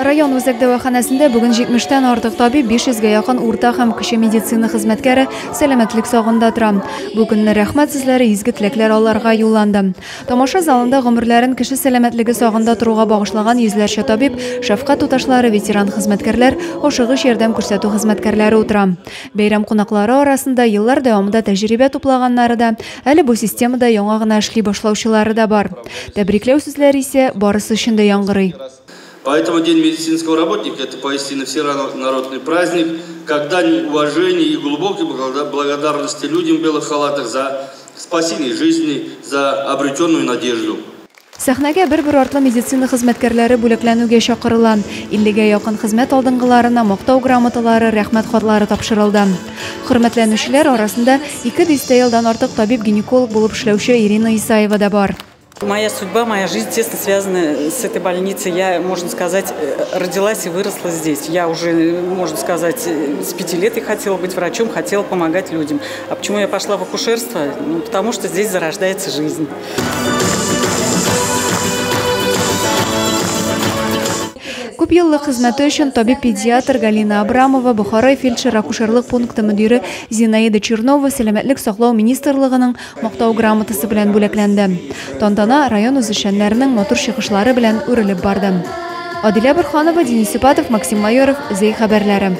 Район үзәк дәваханәсендә бүген 70 тән артык табиб, 500 гә якын урта һәм кече медицина хезмәткәре сәламәтлек сагында тора. Бу көнне рәхмәт сүзләре, изге теләкләр аларга юлланды. Тамаша залында гомерләрен кеше сәламәтлеге сагында торуга багышлаган йөзләрчә табиб, шәфкать туташлары, ветеран хезмәткәрләр, ашыгыч ярдәм күрсәтү хезмәткәрләре утыра. Бәйрәм кунаклары арасында еллар дәвамында тәҗрибә туплаганнары да, әле бу системада яңа гына эшли башлаучылары да бар. Тәбрикләү сүзләре исә барысы өчен дә яңгырый. Поэтому День медицинского работника – это поистине всенародный праздник, как дань уважения и глубокой благодарности людям в белых халатах за спасение жизни, за обретенную надежду. Сәхнәгә бер-бер артлы медицина хезмәткәрләре бүләкләнүгә чакырыла. 50гә якын хезмәт алдынгыларына мактау грамоталары, рәхмәт хатлары тапшырылды. Хөрмәтләнүчеләр арасында ике дистә елдан артык табиб-гинеколог булып эшләүче Ирина Исаева да бар. Моя судьба, моя жизнь тесно связана с этой больницей. Я, можно сказать, родилась и выросла здесь. Я уже, можно сказать, с 5 лет я хотела быть врачом, хотела помогать людям. А почему я пошла в акушерство? Ну, потому что здесь зарождается жизнь. Күп еллык хезмәте өчен табиб-педиатр Галина Абрамова, Бохарай фельдшер-акушерлык пункты мөдире Зинаида Чернова Сәламәтлек саклау министрлыгының Мактау грамотасы белән бүләкләнде. Тантана район үзешчәннәренең матур чыгышлары белән үрелеп барды. Адилә Борһанова, Денис Ипатов, Максим Майоров, Зәй хәбәрләре.